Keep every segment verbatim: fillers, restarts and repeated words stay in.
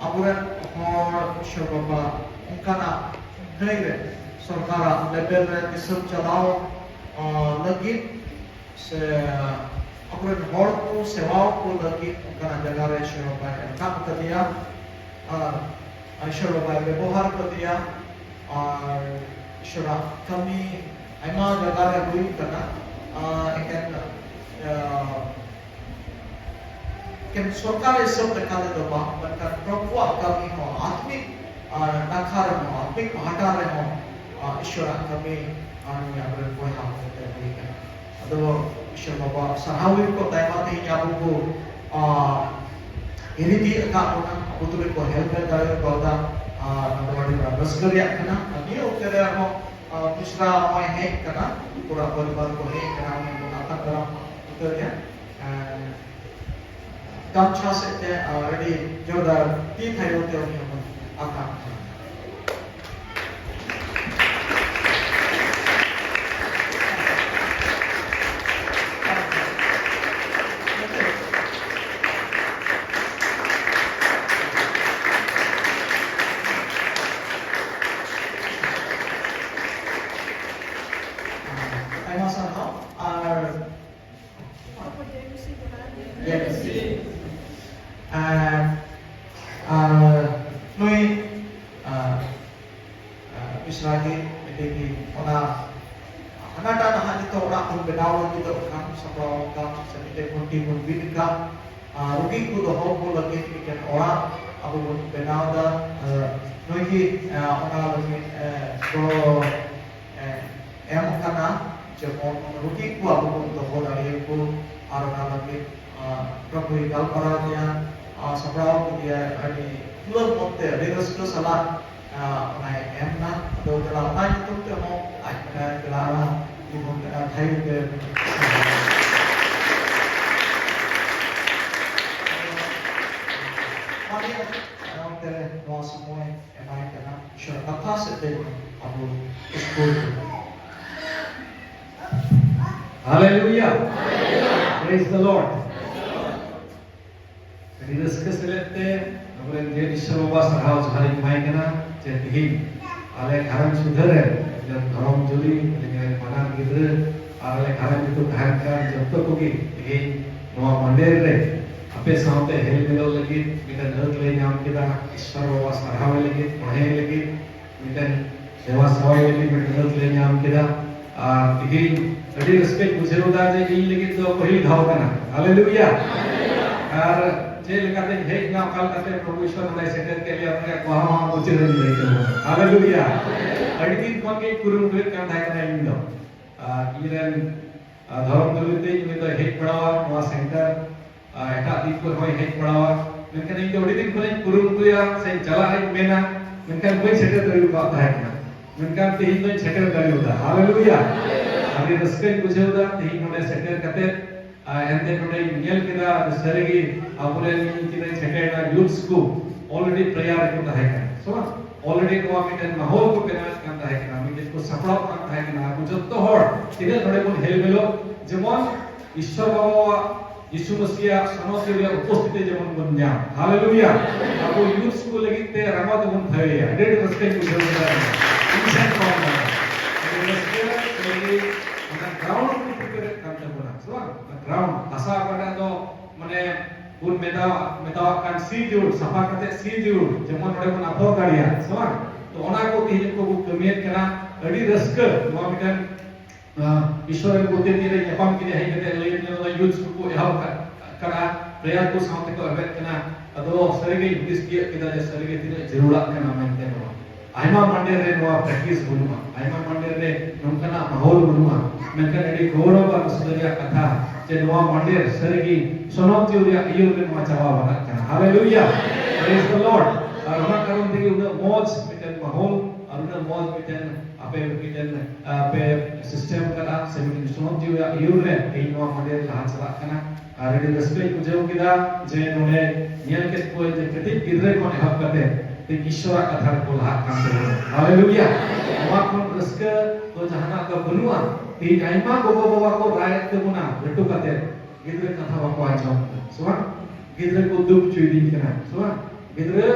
ᱟᱵᱚᱨᱮᱱ ᱦᱚᱲ ᱥᱮ ᱵᱟᱵᱟ ᱚᱱᱠᱟᱱᱟᱜ ᱰᱟᱹᱭ ᱨᱮ ᱥᱚᱨᱠᱟᱨᱟᱜ ᱞᱮᱵᱮᱞ ᱨᱮ ᱫᱤᱥᱚᱢ ᱪᱟᱞᱟᱣ, ᱟᱸ, ᱞᱟᱹᱜᱤᱫ ᱥᱮ ᱟᱵᱚᱨᱮᱱ ᱦᱚᱲ ᱠᱚ ᱥᱮᱵᱟᱣ ᱠᱚ ᱞᱟᱹᱜᱤᱫ ᱚᱱᱠᱟᱱᱟᱜ ᱡᱟᱭᱜᱟ ᱨᱮ ᱤᱥᱚᱨ ᱵᱟᱵᱟᱭ ᱨᱟᱠᱟᱵ ᱠᱟᱫᱮᱭᱟ ᱟᱨ ᱤᱥᱚᱨ ᱵᱟᱵᱟᱭ ᱵᱮᱵᱚᱦᱟᱨ ᱠᱟᱫᱮᱭᱟ ᱟᱨ ᱤᱥᱚᱨᱟᱜ ᱠᱟᱹᱢᱤ ᱟᱭᱢᱟ ᱡᱟᱭᱜᱟ ᱨᱮ ᱦᱩᱭ ᱠᱟᱱᱟ᱾ ᱟᱨ ᱮᱠᱮᱱ, ᱟᱸ, ᱮᱠᱮᱱ ᱥᱚᱨᱠᱟᱨ ᱦᱤᱥᱟᱹᱵ ᱞᱮᱠᱟ ᱛᱮᱫᱚ ᱵᱟᱝ, ᱢᱮᱱᱠᱷᱟᱱ ᱯᱨᱚᱵᱷᱩᱣᱟᱜ ᱠᱟᱹᱢᱤ ᱦᱚᱸ ᱟᱛᱢᱤᱠ, ᱟᱨ, ᱱᱟᱠᱷᱟ ᱨᱮᱦᱚᱸ, ᱟᱛᱢᱤᱠ ᱯᱟᱦᱴᱟ ᱨᱮᱦᱚᱸ, ᱟᱨ, ᱤᱥᱚᱨᱟᱜ ᱠᱟᱹᱢᱤ, ᱟᱨ, ᱱᱩᱭ ᱟᱵᱚᱨᱮᱱ ᱵᱚᱭᱦᱟ ᱦᱚᱛᱮᱛᱮ ᱦᱩᱭ ᱠᱟᱱᱟ᱾ ᱟᱫᱚ ᱤᱥᱚᱨ ᱵᱟᱵᱟ ᱥᱟᱨᱦᱟᱣ ᱦᱩᱭ ᱠᱚᱜ ᱛᱟᱭᱢᱟ, ᱛᱮᱦᱮᱧ ᱟᱵᱚ ᱠᱚ, ᱟᱨ, ᱦᱤᱨᱤ ᱛᱤᱭᱳᱜ ᱟᱠᱟᱫ ᱵᱚᱱᱟ, ᱟᱵᱚ ᱛᱩᱞᱩᱡ ᱠᱚ help ᱮ ᱫᱟᱲᱮ ᱠᱟᱣᱫᱟ, ᱟᱨ, ᱱᱚᱣᱟ ᱫᱚ ᱟᱹᱰᱤ ᱢᱟᱨᱟᱝ ᱨᱟᱹᱥᱠᱟᱹ ᱨᱮᱭᱟᱜ ᱠᱟᱱᱟ᱾ ᱟᱨ ᱱᱤᱭᱟᱹ ᱚᱠᱛᱮ ᱨᱮ ᱟᱨᱦᱚᱸ, ᱟᱨ, ᱢᱤᱥᱨᱟ ᱦᱚᱸᱭ ᱦᱮᱡ ᱠᱟᱱᱟ, ᱯᱩᱨᱟ ᱯᱚᱨᱤᱵᱟᱨ ᱠᱚ ᱦᱮᱡ ᱠᱟᱱᱟ, ᱩᱱᱤ ᱵᱚᱱ ᱟᱛᱟᱝ ᱫᱟᱨᱟᱢ ᱩᱛᱟᱹᱨ ᱮᱭᱟ᱾ ᱟᱨ, ᱜᱟᱢᱪᱷᱟ ᱥᱮᱫ ᱛᱮ, ᱟᱨ, ᱟᱹᱰᱤ ᱡᱳᱨᱫᱟᱨ ᱛᱤ ᱛᱷᱟᱭᱚ ᱛᱮ ᱩᱱᱤ ᱦᱚᱸᱵᱚᱱ ᱟᱛᱟᱝ ᱠᱟᱱᱟ᱾ ᱟᱭᱢᱟ ᱥᱟᱨᱦᱟᱣ᱾ ᱟᱨ ᱟᱨ, ᱟᱨ ᱱᱩᱭ, ᱟᱨ, ᱟᱨ ᱢᱤᱥᱨᱟ ᱜᱮ ᱢᱤᱫᱴᱮᱱ ᱜᱮ ᱚᱱᱟ ᱦᱟᱱᱟᱴᱟᱜ ᱱᱟᱦᱟᱜ ᱱᱤᱛᱚᱜ ᱚᱲᱟᱜ ᱵᱚᱱ ᱵᱮᱱᱟᱣ ᱞᱟᱹᱜᱤᱫᱚᱜ ᱠᱟᱱ, ᱥᱟᱯᱲᱟᱣ ᱠᱟᱱ, ᱥᱮ ᱢᱤᱫᱴᱮᱱ ᱠᱷᱩᱱᱴᱤ ᱵᱚᱱ ᱵᱤᱫ ᱟᱠᱟᱫ, ᱟᱨ ᱨᱩᱜᱤ ᱠᱚ ᱫᱚᱦᱚ ᱠᱚ ᱞᱟᱹᱜᱤᱫ ᱢᱤᱫᱴᱮᱱ ᱚᱲᱟᱜ ᱟᱵᱚ ᱵᱚᱱ ᱵᱮᱱᱟᱣ ᱮᱫᱟ᱾ ᱟᱨ ᱱᱩᱭ ᱜᱮ, ᱟᱨ ᱚᱱᱟ ᱞᱟᱹᱜᱤᱫ, ᱟᱨ ᱜᱚᱲᱚ ᱮ, ᱮᱢ ᱟᱠᱟᱱᱟ, ᱡᱮᱢᱚᱱ ᱨᱩᱜᱤ ᱠᱚ ᱟᱵᱚ ᱵᱚᱱ ᱫᱚᱦᱚ ᱫᱟᱲᱮᱭᱟᱠᱚ, ᱟᱨ ᱚᱱᱟ ᱞᱟᱹᱜᱤᱫ, ᱟ, ᱯᱨᱚᱵᱷᱩᱭ ᱜᱟᱞᱢᱟᱨᱟᱣ ᱜᱮᱭᱟ, ᱟ, ᱥᱟᱯᱲᱟᱣ ᱠᱮᱫᱮᱭᱟ, ᱟᱹᱰᱤ ᱠᱷᱩᱞᱟᱹᱣ ᱢᱚᱱᱛᱮ, ᱟᱹᱰᱤ ᱨᱟᱹᱥᱠᱟᱹ ᱥᱟᱞᱟᱜ, ᱟ, ᱚᱱᱟᱭ ᱮᱢ ᱮᱱᱟ᱾ ᱟᱫᱚ ᱫᱮᱞᱟ ᱚᱱᱟ ᱧᱩᱛᱩᱢ ᱛᱮᱦᱚᱸ ᱟᱡ ᱢᱮᱱᱟᱭ, ᱫᱮᱞᱟ ᱚᱱᱟ ᱡᱤᱵᱚᱱ ᱨᱮᱱᱟᱜ ᱛᱷᱟᱭᱚ ᱛᱮ᱾ ᱟᱫᱚ, ᱢᱟ ᱞᱟᱹᱭ ᱢᱮ, ᱚᱱᱛᱮ ᱨᱮ ᱱᱚᱣᱟ ᱥᱚᱢᱚᱭ ᱮᱢᱟᱭ ᱠᱟᱱᱟ, ᱤᱥᱚᱨ ᱠᱟᱛᱷᱟ ᱥᱮᱫ ᱛᱮ ᱟᱵᱚ ᱥᱠᱩᱞ ᱨᱮ᱾ Hallelujah. Praise the Lord. ᱟᱹᱰᱤ ᱨᱟᱹᱥᱠᱟᱹ ᱥᱮᱞᱮᱫ ᱛᱮ ᱟᱵᱚᱨᱮᱱ ᱡᱮ ᱤᱥᱥᱚᱨ ᱵᱟᱵᱟ ᱥᱟᱨᱦᱟᱣ ᱡᱚᱦᱟᱨᱤᱧ ᱮᱢᱟᱭ ᱠᱟᱱᱟ, ᱡᱮ ᱛᱤᱦᱤᱧ ᱟᱞᱮ ᱜᱷᱟᱨᱚᱸᱡᱽ ᱥᱩᱫᱷᱟᱹ ᱨᱮ ᱟᱹᱞᱤᱧ ᱨᱮᱱ ᱵᱟᱱᱟᱨ ᱜᱤᱫᱽᱨᱟᱹ ᱟᱨ ᱟᱞᱮ ᱜᱷᱟᱨᱚᱸᱡᱽ ᱨᱮᱠᱚ ᱛᱟᱦᱮᱱ ᱠᱟᱱ ᱡᱚᱛᱚ ᱠᱚᱜᱮ ᱛᱤᱦᱤᱧ ᱱᱚᱣᱟ ᱢᱟᱱᱰᱮᱨ ᱨᱮ ᱟᱯᱮ ᱥᱟᱶᱛᱮ ᱦᱮᱞ ᱢᱮᱞᱚᱜ ᱞᱟᱹᱜᱤᱫ ᱢᱤᱫᱴᱟᱝ ᱟᱹᱛ ᱞᱮ ᱧᱟᱢ ᱠᱮᱫᱟ᱾ ᱤᱥᱥᱚᱨ ᱵᱟᱵᱟ ᱥᱟᱨᱦᱟᱣ ᱞᱟᱹᱜᱤᱫ, ᱵᱚᱲᱦᱮ ᱞᱟᱹᱜᱤᱫ ᱢᱤᱫᱴᱮᱱ ᱫᱮᱵᱟ ᱥᱮᱵᱟᱭ ᱞᱟᱹᱜᱤᱫ ᱢᱤᱫᱴᱮᱱ ᱟᱹᱛ ᱞᱮ ᱧᱟᱢ ᱠᱮᱫᱟ᱾ ᱟᱨ ᱛᱮᱦᱮᱧ ᱟᱹᱰᱤ ᱨᱟᱹᱥᱠᱟᱹᱧ ᱵᱩᱡᱷᱟᱹᱣ ᱮᱫᱟ ᱡᱮ ᱤᱧ ᱞᱟᱹᱜᱤᱫ ᱫᱚ ᱯᱟᱹᱦᱤᱞ ᱫᱷᱟᱣ ᱠᱟᱱᱟ᱾ ᱦᱟᱞᱮᱞᱩᱭᱟ! ᱟᱨ ᱪᱮᱫ ᱞᱮᱠᱟᱛᱮᱧ ᱦᱮᱡ ᱮᱱᱟ, ᱚᱠᱟ ᱞᱮᱠᱟᱛᱮ ᱯᱨᱚᱵᱷᱩ ᱤᱥᱣᱚᱨ ᱱᱚᱰᱮ ᱥᱮᱴᱮᱨ ᱠᱮᱫ ᱞᱮᱭᱟ, ᱚᱱᱟ ᱨᱮᱭᱟᱜ ᱠᱚᱦᱚᱸ ᱢᱩᱪᱟᱹᱫ ᱨᱮᱧ ᱞᱟᱹᱭ ᱛᱟᱵᱚᱱᱟ᱾ ᱦᱟᱞᱮᱞᱩᱭᱟ! ᱟᱹᱰᱤ ᱫᱤᱱ ᱠᱷᱚᱱ ᱜᱮᱧ ᱠᱩᱨᱩᱢᱩᱴᱩᱭᱮᱫ ᱠᱟᱱ ᱛᱟᱦᱮᱸ ᱠᱟᱱᱟ ᱤᱧ ᱫᱚ᱾ ᱟᱨ ᱤᱧ ᱨᱮᱱ ᱟᱨ ᱫᱷᱚᱨᱚᱢ ᱜᱩᱨᱩ ᱛᱤᱧ ᱩᱱᱤ ᱫᱚᱭ ᱦᱮᱡ ᱵᱟᱲᱟᱣᱟ ᱱᱚᱣᱟ ᱥᱮᱱᱴᱟᱨ, ᱟᱨ ᱮᱴᱟᱜ ᱫᱤᱱ ᱠᱚᱨᱮ ᱦᱚᱸᱭ ᱦᱮᱡ ᱵᱟᱲᱟᱣᱟ᱾ ᱢᱮᱱᱠᱷᱟᱱ ᱤᱧ ᱫᱚ ᱟᱹᱰᱤ ᱫᱤᱱ ᱠᱷᱚᱱᱤᱧ ᱠᱩᱨᱩᱢᱩᱴᱩᱭᱟ ᱥᱮᱧ ᱪᱟᱞᱟᱜ ᱤᱧ ᱢᱮᱱᱟ, ᱢᱮᱱᱠᱷᱟᱱ ᱵᱟᱹᱧ ᱥᱮᱴᱮᱨ ᱫᱟᱲᱮ ᱟᱠᱟᱫ ᱛᱟᱦᱮᱸ ᱠᱟᱱᱟ᱾ ᱢᱮᱱᱠᱷᱟᱱ ᱛᱮᱦᱮᱧ ᱫᱚᱧ ᱥᱮᱴᱮᱨ ᱫᱟᱲᱮᱭᱟᱫᱟ᱾ ᱦᱟᱞᱮᱞᱩᱭᱟ! ᱟᱹᱰᱤ ᱨᱟᱹᱥᱠᱟᱹᱧ ᱵᱩᱡᱷᱟᱹᱣ ᱮᱫᱟ ᱛᱮᱦᱮᱧ ᱱᱚᱰᱮ ᱥᱮᱴᱮᱨ ᱠᱟᱛᱮ᱾ ᱟᱨ ᱮᱱᱛᱮ ᱱᱚᱰᱮᱧ ᱧᱮᱞ ᱠᱮᱫᱟ ᱡᱮ ᱥᱟᱹᱨᱤᱜᱮ ᱟᱵᱚᱨᱮᱱ ᱤᱧ ᱛᱤᱱᱟᱹᱜ ᱥᱮᱴᱮᱨ ᱮᱱᱟ ᱭᱩᱛᱷᱥ ᱠᱚ ᱚᱞᱨᱮᱰᱤ ᱯᱨᱮᱭᱟᱨ ᱨᱮᱠᱚ ᱛᱟᱦᱮᱸ ᱠᱟᱱᱟ, ᱥᱮ ᱵᱟᱝ? ᱚᱞᱨᱮᱰᱤ ᱱᱚᱣᱟ ᱢᱤᱫᱴᱮᱱ ᱢᱟᱦᱚᱞ ᱠᱚ ᱵᱮᱱᱟᱣᱮᱫ ᱠᱟᱱ ᱛᱟᱦᱮᱸ ᱠᱟᱱᱟ, ᱢᱤᱫᱴᱮᱱ ᱠᱚ ᱥᱟᱯᱲᱟᱣ ᱠᱟᱱ ᱛᱟᱦᱮᱸ ᱠᱟᱱᱟ᱾ ᱟᱵᱚ ᱡᱚᱛᱚ ᱦᱚᱲ ᱛᱤᱱᱟᱹᱜ ᱱᱚᱰᱮ ᱵᱚᱱ ᱦᱮᱞ ᱢᱮᱞᱚᱜ, ᱡᱮᱢᱚᱱ ᱤᱥᱥᱚᱨ ᱵᱟᱵᱟᱣᱟᱜ, ᱡᱤᱥᱩ ᱢᱟᱹᱥᱤᱭᱟᱜ ᱥᱚᱱᱚᱛ ᱨᱮᱭᱟᱜ ᱩᱯᱚᱥᱛᱷᱤᱛᱤ ᱡᱮᱢᱚᱱ ᱵᱚᱱ ᱧᱟᱢ᱾ ᱦᱟᱞᱮᱞᱩᱭᱟ! ᱟᱵᱚ ᱭᱩᱛᱷᱥ ᱠᱚ ᱞᱟᱹᱜᱤᱫ ᱛᱮ ᱨᱟᱸᱜᱟᱣ ᱛᱮᱵᱚᱱ ᱛᱷᱟᱭᱚᱭᱟ᱾ ᱟᱹᱰᱤ ᱟᱹᱰᱤ ᱨᱟᱹᱥᱠᱟᱹᱧ ᱵᱩᱡᱷᱟᱹᱣ ᱠᱮᱫᱟ᱾ ᱤᱧ ᱥᱮᱱ ᱠᱷᱚᱱ ᱫᱚ ᱟᱹᱰᱤ ᱨᱟᱹᱥᱠᱟᱹ ᱞᱟᱹᱜᱤᱫ ᱚᱱᱟ ᱜᱨᱟᱣᱩᱱᱰ ᱠᱚ ᱯᱨᱤᱯᱮᱭᱟᱨᱮᱫ ᱠᱟᱱ ᱛᱟᱵᱚᱱᱟ, ᱥᱮ ᱵᱟᱝ? ᱚᱱᱟ ᱜᱨᱟᱣᱩᱱᱰ ᱦᱟᱥᱟ ᱚᱠᱟᱴᱟᱜ ᱫᱚ ᱢᱟᱱᱮ ᱵᱚᱱ ᱢᱮᱛᱟᱣᱟᱜ, ᱢᱮᱛᱟᱣᱟᱜ ᱠᱟᱱ ᱥᱤ ᱡᱟᱹᱨᱩᱲ, ᱥᱟᱯᱷᱟ ᱠᱟᱛᱮ ᱥᱤ ᱡᱟᱹᱨᱩᱲ, ᱡᱮᱢᱚᱱ ᱱᱚᱰᱮ ᱵᱚᱱ ᱟᱯᱷᱚᱨ ᱫᱟᱲᱮᱭᱟᱜ, ᱥᱮ ᱵᱟᱝ? ᱛᱚ ᱚᱱᱟ ᱠᱚ ᱛᱮᱦᱮᱧ ᱩᱱᱠᱩ ᱠᱚ ᱠᱟᱹᱢᱤᱭᱮᱫ ᱠᱟᱱᱟ᱾ ᱟᱹᱰᱤ ᱨᱟᱹᱥᱠᱟᱹ ᱱᱚᱣᱟ ᱢᱤᱫᱴᱮᱱ ᱟᱸ, ᱤᱥᱥᱚᱨ ᱨᱮᱱ ᱜᱚᱛᱮ ᱛᱤᱱ ᱨᱮ ᱧᱟᱯᱟᱢ ᱠᱮᱫᱮᱭᱟ, ᱦᱮᱡ ᱠᱟᱛᱮ ᱞᱟᱹᱭ ᱧᱮᱞ ᱫᱚ ᱭᱩᱛᱷ ᱠᱚᱠᱚ ᱮᱦᱚᱵ ᱠᱟᱜ ᱠᱟᱱᱟ, ᱯᱨᱮᱭᱟᱨ ᱠᱚ ᱥᱟᱶ ᱛᱮᱠᱚ ᱮᱦᱚᱵᱮᱫ ᱠᱟᱱᱟ᱾ ᱟᱫᱚ ᱥᱟᱹᱨᱤᱜᱮᱧ ᱦᱩᱫᱤᱥ ᱛᱤᱭᱳᱜ ᱠᱮᱫᱟ ᱡᱮ ᱥᱟᱹᱨᱤᱜᱮ ᱛᱤᱱᱟᱹᱜ ᱡᱟᱹᱨᱩᱲᱟᱜ ᱠᱟᱱᱟ ᱢᱮᱱᱛᱮ ᱱᱚᱣᱟ᱾ ᱟᱭᱢᱟ ᱢᱟᱱᱰᱮᱨ ᱨᱮ ᱱᱚᱣᱟ ᱯᱨᱮᱠᱴᱤᱥ ᱵᱟᱹᱱᱩᱜᱼᱟ, ᱟᱭᱢᱟ ᱢᱟᱱᱰᱮᱨ ᱨᱮ ᱱᱚᱝᱠᱟᱱᱟᱜ ᱢᱟᱦᱚᱞ ᱵᱟᱹᱱᱩᱜᱼᱟ, ᱢᱮᱱᱠᱷᱟᱱ ᱟᱹᱰᱤ ᱜᱚᱨᱚᱵᱽ ᱟᱨ ᱨᱟᱹᱥᱠᱟᱹ ᱨᱮᱭᱟᱜ ᱠᱟᱛᱷᱟ ᱡᱮ ᱱᱚᱣᱟ ᱢᱟᱱᱰᱮᱨ ᱥᱟᱹᱨᱤᱜᱮ ᱥᱚᱱᱚᱛ ᱡᱤᱭᱟᱹ ᱨᱮᱭᱟᱜ ᱟᱹᱭᱩᱨ ᱨᱮ ᱱᱚᱣᱟ ᱪᱟᱞᱟᱣ ᱵᱟᱲᱟᱜ ᱠᱟᱱᱟ᱾ ᱦᱟᱞᱮᱞᱩᱭᱟ! Praise the Lord! ᱟᱨ ᱚᱱᱟ ᱠᱟᱨᱚᱱ ᱛᱮᱜᱮ ᱩᱱᱟᱹᱜ ᱢᱚᱡᱽ ᱢᱤᱫᱴᱮᱱ ᱢᱟᱦᱚᱞ ᱟᱨ ᱩᱱᱟᱹᱜ ᱢᱚᱡᱽ ᱢᱤᱫᱴᱮᱱ ᱟᱯᱮ ᱢᱤᱫᱴᱮᱱ, ᱟᱯᱮ ᱥᱤᱥᱴᱮᱢ ᱠᱟᱱᱟ ᱥᱮ ᱢᱤᱫᱴᱮᱱ ᱥᱚᱢᱟᱡᱽ ᱨᱮᱭᱟᱜ ᱟᱹᱭᱩᱨ ᱨᱮ ᱛᱮᱦᱮᱧ ᱱᱚᱣᱟ ᱢᱚᱱᱮ ᱞᱟᱦᱟ ᱪᱟᱞᱟᱜ ᱠᱟᱱᱟ᱾ ᱟᱨ ᱟᱹᱰᱤ ᱨᱟᱹᱥᱠᱟᱹᱧ ᱵᱩᱡᱷᱟᱹᱣ ᱠᱮᱫᱟ ᱡᱮ ᱱᱚᱰᱮ ᱧᱮᱞ ᱠᱮᱫ ᱠᱚᱣᱟᱧ ᱡᱮ ᱠᱟᱹᱴᱤᱡ ᱜᱤᱫᱽᱨᱟᱹ ᱠᱷᱚᱱ ᱮᱦᱚᱵ ᱠᱟᱛᱮ ᱛᱮᱦᱮᱧ ᱤᱥᱥᱚᱨᱟᱜ ᱠᱟᱛᱷᱟ ᱨᱮᱠᱚ ᱞᱟᱦᱟᱜ ᱠᱟᱱ ᱛᱟᱵᱚᱱᱟ᱾ ᱦᱟᱞᱮᱞᱩᱭᱟ! ᱱᱚᱣᱟ ᱠᱷᱚᱱ ᱨᱟᱹᱥᱠᱟᱹ ᱫᱚ ᱡᱟᱦᱟᱱᱟᱜ ᱫᱚ ᱵᱟᱹᱱᱩᱜᱼᱟ᱾ ᱛᱮᱦᱮᱧ ᱟᱭᱢᱟ ᱜᱚᱜᱚ ᱵᱟᱵᱟ ᱠᱚ ᱨᱟᱭᱮᱫ ᱛᱟᱵᱚᱱᱟ ᱞᱟᱹᱴᱩ ᱠᱟᱛᱮ, ᱜᱤᱫᱽᱨᱟᱹ ᱠᱟᱛᱷᱟ ᱵᱟᱠᱚ ᱟᱸᱡᱚᱢ ᱮᱫᱟ, ᱥᱮ ᱵᱟᱝ? ᱜᱤᱫᱽᱨᱟᱹ ᱠᱚ ᱫᱩᱠ ᱦᱚᱪᱚᱭᱮᱫᱤᱧ ᱠᱟᱱᱟ, ᱥᱮ ᱵᱟᱝ? ᱜᱤᱫᱽᱨᱟᱹ